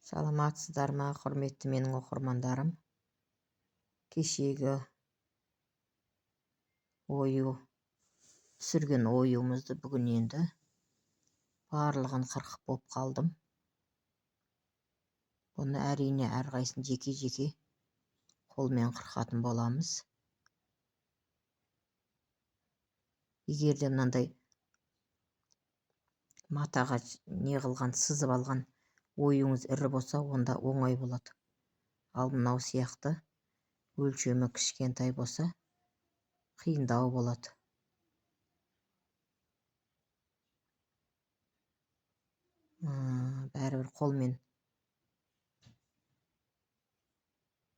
Саламатсыздар ма, құрметті менің оқырмандарым? Кешегі ою түсірген оюымызды бүгін енді барлығын қырқып болып қалдым. Бұны әрине әрқайсысын жеке-жеке қолмен қырқатын боламыз. Егер де мынандай матаға не қылған, сызып алған оюыңыз ірі болса, онда оңай болады. Ал мынау сияқты өлшемі кішкентай болса, қиындау болады. Бәрібір қолмен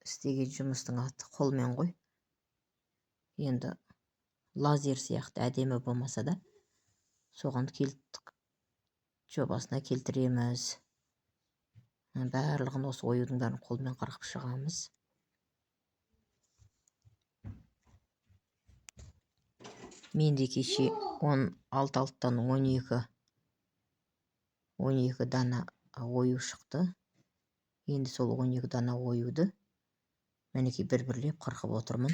істеген жұмыстың аты қолмен ғой. Енді лазер сияқты әдемі болмаса да, соған жобасына келтіреміз. Барлығын осы оюдың бәрін қолмен қырқып шығамыз. Менде кеше он алты алттан он екі дана ою шықты. Енді сол 12 дана оюды мінекей бір-бірлеп қырқып отырмын.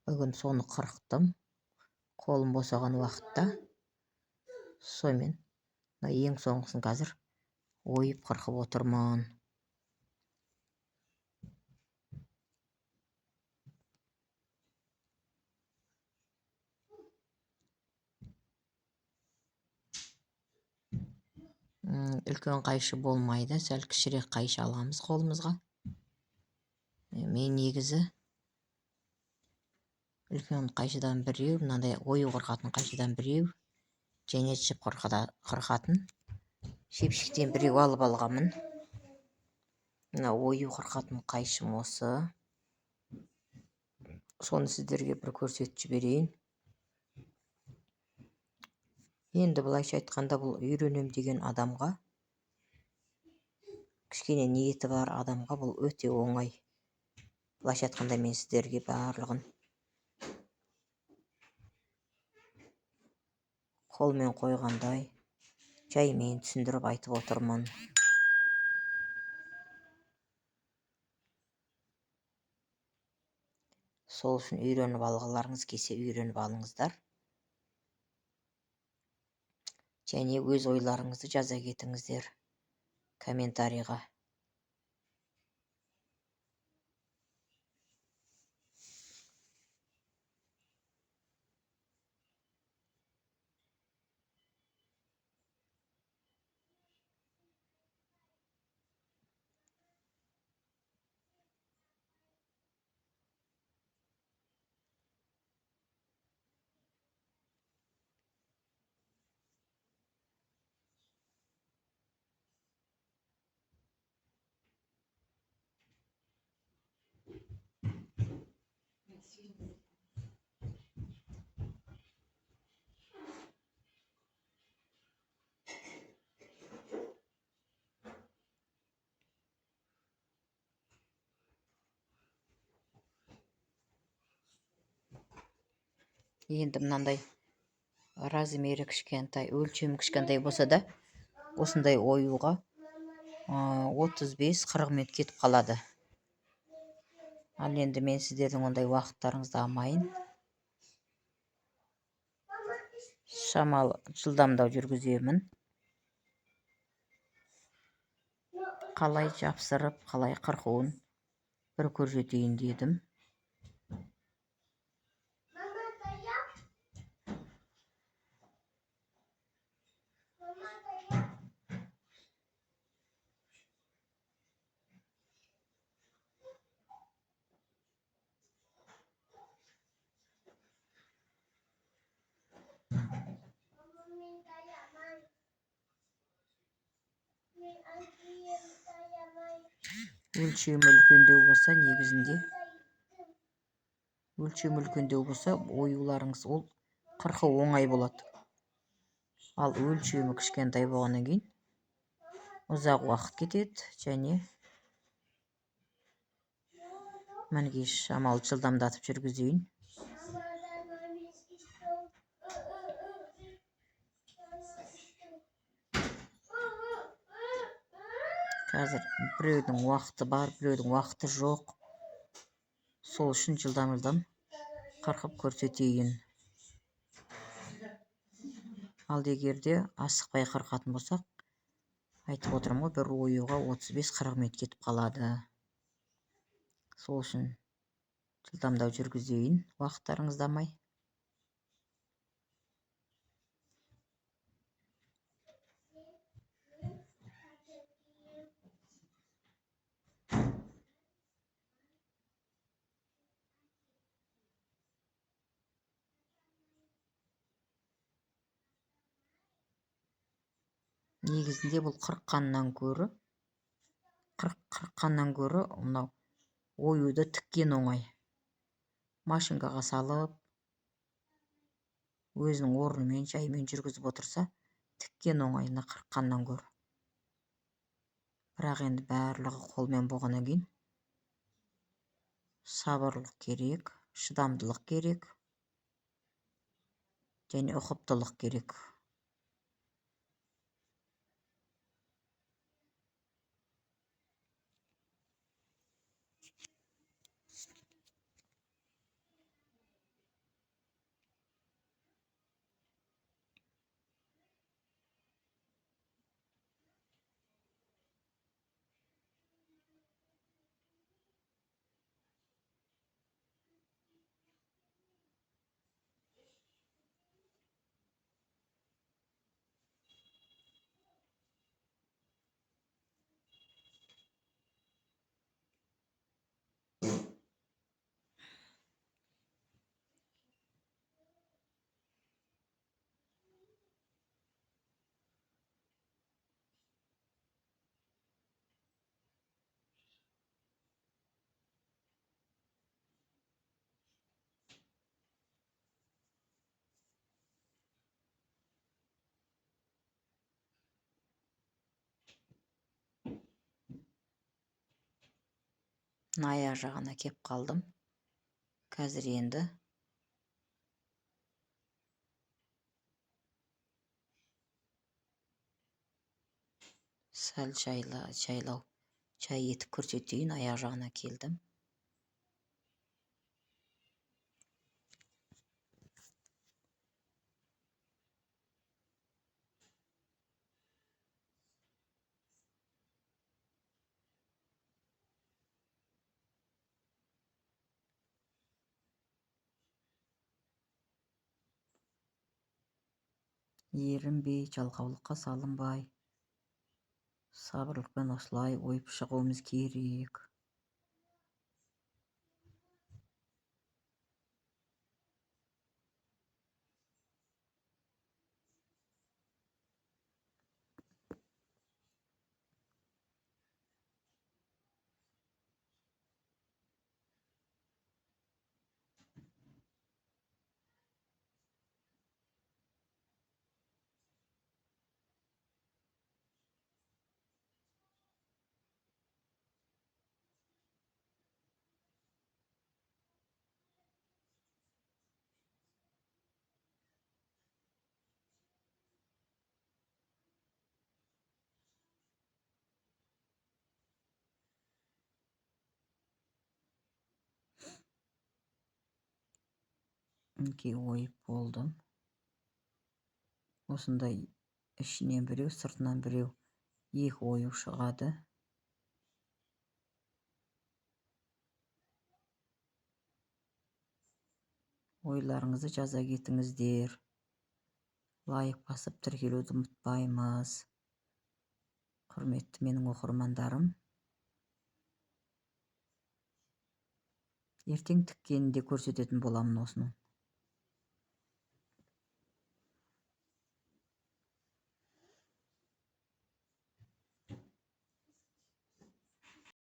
Бүгін соны қырықтым. Қолым босаған уақытта. Сонымен мына ең соңғысын қазір ойып қырқып отырмын. Үлкен қайшы болмайды, сәл кішірек қайшы аламыз қолымызға. Мен негізі үлкен қайшыдан біреу, мынандай ою қырқатын қайшыдан біреу, және жіп қырқатын шепшіктен біреу алып алғанмын. Мына ою қырқатын қайшым осы. Соны сіздерге бір көрсетіп жіберейін. Енді былайша айтқанда, бұл үйренем деген адамға, кішкене ниеті бар адамға бұл өте оңай. Былайша айтқанда, мен сіздерге барлығын қолмен қойғандай жаймен түсіндіріп айтып отырмын. Сол үшін үйреніп алғыларыңыз келсе, үйреніп алыңыздар. Және өз ойларыңызды жаза кетіңіздер комментарийға. Енді мынандай размері кішкентай, өлшемі кішкентай болса да, осындай оюға отыз бес-қырық минут кетіп қалады. Ал енді мен сіздердің ондай уақыттарыңызды алмайын. Шамалы жылдамдау жүргіземін. Қалай жапсырып, қалай қырқуын бір көрсетейін дедім. Өлшемі үлкендеу болса, негізінде өлшемі үлкендеу болса, оюларыңыз ол қырқы оңай болады. Ал өлшемі кішкентай болғаннан кейін ұзақ уақыт кетеді және мінекей шамалы жылдамдатып жүргізейін. Қазір біреудің уақыты бар, біреудің уақыты жоқ. Сол үшін жылдам-жылдам қырқып көрсетейін. Ал егер де асықпай қырқатын болсақ, айтып отырмын ғой, бір оюға 35-40 минут кетіп қалады. Сол үшін жылдамдау жүргізейін, уақыттарыңызды алмай. Негізінде бұл қырыққаннан гөрі, қырыққаннан гөрі мынау оюды тіккен оңай. Машинкаға салып, өзінің орнымен, жайымен жүргізіп отырса, тіккен оңай мына қырыққаннан гөрі. Бірақ енді барлығы қолмен болғаннан кейін сабырлық керек, шыдамдылық керек және ұқыптылық керек. Аяқ жағына кеп қалдым. Қазір енді сәл жайлау жай етіп көрсетейін. Аяқ жағына келдім. Ерінбей, жалқаулыққа салынбай, сабырлықпен осылай ойып шығуымыз керек. Мінекей ойып болдым. Осындай ішінен біреу, сыртынан біреу екі ою шығады. Ойларыңызды жаза кетіңіздер. Лайк басып тіркелуді ұмытпаймыз. Құрметті менің оқырмандарым. Ертең тіккенін де көрсететін боламын осыны.